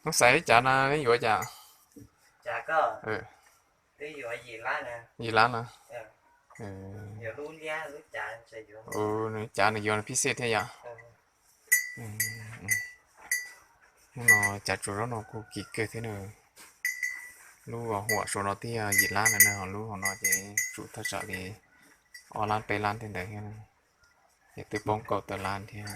Hnub xaiv ib cav na, neb yuav cas? Yim lab na. Nws cav nws yuav nws phij xej thiab yom. Hnub no cav tsuas zaub no kuj kim kawg thiab na. Lub huam suav no twb yog yim lab na, ho lub hauv no ces tsum thaj tsam li ob lab peb lab thiab ntawd thiab. Ces twb poob kaum tawm lab thiab.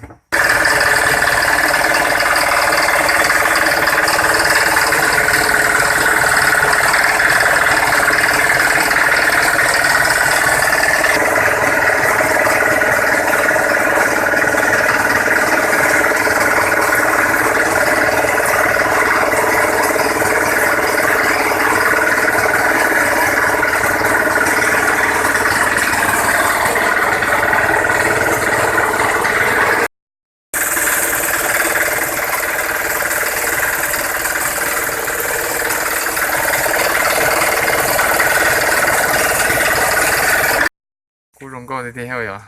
Kub zoo nkauj tiag tiag yom.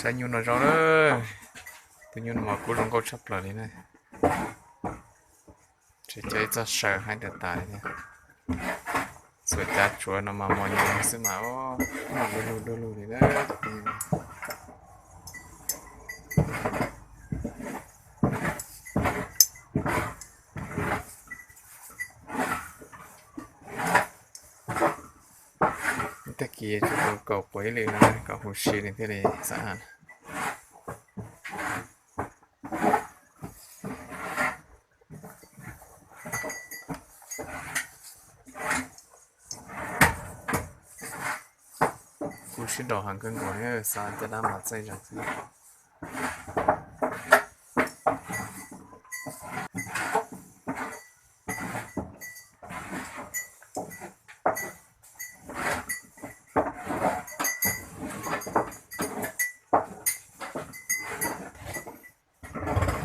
Saib nyuj no zoo lawm. Tus nyuj no mas kub zoo nkauj tshaj plaws li na. Tseem cov ib txoj saw haib tas tas li thiab. Txhua cav tsuav no mas mos nyoos xwb mas, mos dua lug dua lug li na. Tag kis tsuas tau kaum quav ib lwm no kom huv si nws thiaj li xab aj. Kub sib nraus heev kawg nkaus, xav caj dab mas txaij zog xwb.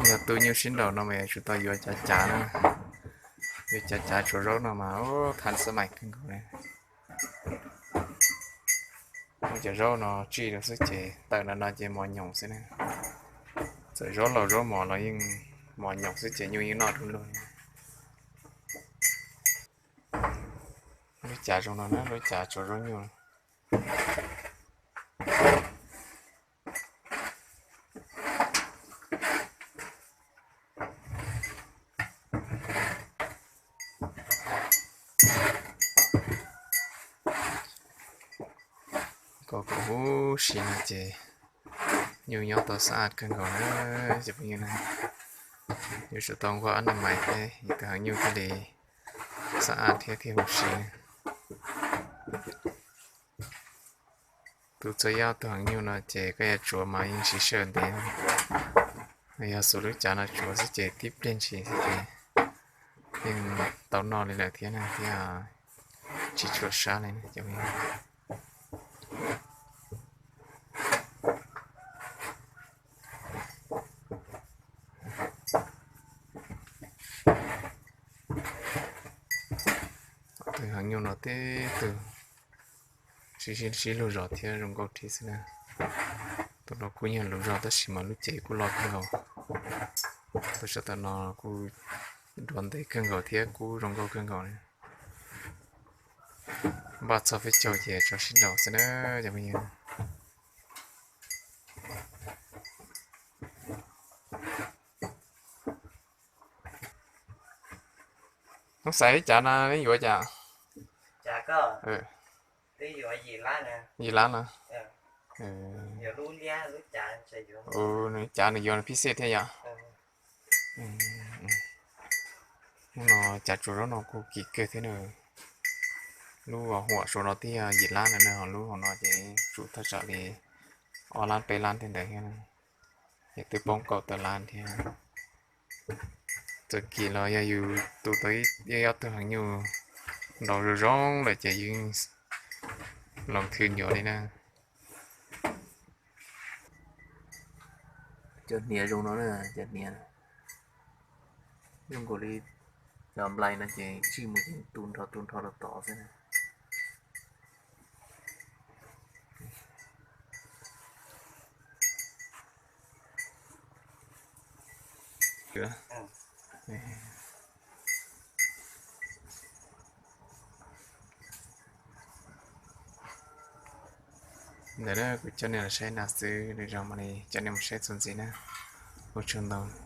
Yog tu nyuj sib nraus no mas yuav tsum tau yuav cav cav na. Yuav cav cav tsuas zaub no mas thaj xab mais kawg nkaus li. Muab cov zaub no tsij rau xwb ces tawm no no ces mos nyoos xwb na. Txawm zaub laus zaub mos los yeej mos nyoos xwb ces nyuj yeej noj dub lug li. Lub cav zoo no na, lub cav tsuas zaub nyuj. Kom kom huv si no ces nyuj nyob tau xab aj kawg nkaus na cov phooj ywg na. Yuav tsum tau nquag ob na mais thiab yus tus heev nyuj thiaj li xab aj thiab thiaj huv si. Tus txhua yam tus heev nyuj no ces koj yuav tsuav mas yeej tsis sawj ntev. Yog xuas lub cav no tsuav xwb ces tib pliag ntshis xwb ces yeej tau noj li lawm thiab na, thiab tsis tshua sab li na. Tus heev nyuj no tib tug sib sib lug zos thiab zoo nkauj thiab xwb na. Tus no kuj yog lus zog tab sis mas lub cev kuj loj kawg nkaus. Tus sab tom no kuj duav ntev kawg nkaus thiab kuj zoo nkauj kawg nkaus li. Npaj txog peb caug ces tso sib nraus xwb na cov phooj ywg. Hnub xaiv ib cav na, neb yuav cas? Yim lab na. Nws cav nws yuav nws phij xej thiab yom. Hnub no cav tsuas zaub no kuj kim kawg thiab na. Lub huam suav no twb yog yim lab na, ho lub hauv no ces tsum thaj tsam li ob lab peb lab thiab ntawd thiab. Ces twb poob kaum tawm lab thiab. Txawm kim los yog yus tus tau ib ob tug heev nyuj nraus zoo zoo lawm ces yus loos thw nyuam li na. Cov hniav zoo no na, cov hniav zoo nkaus li cov nplai no ces tsij mus ces tu nrho tu nrho rau tod xwb na. Ntawd na, kuv coj nej los saib no xwb, lwm zaus mam li coj nej mus saib txuas ntxiv na. Ua tsaug ntau.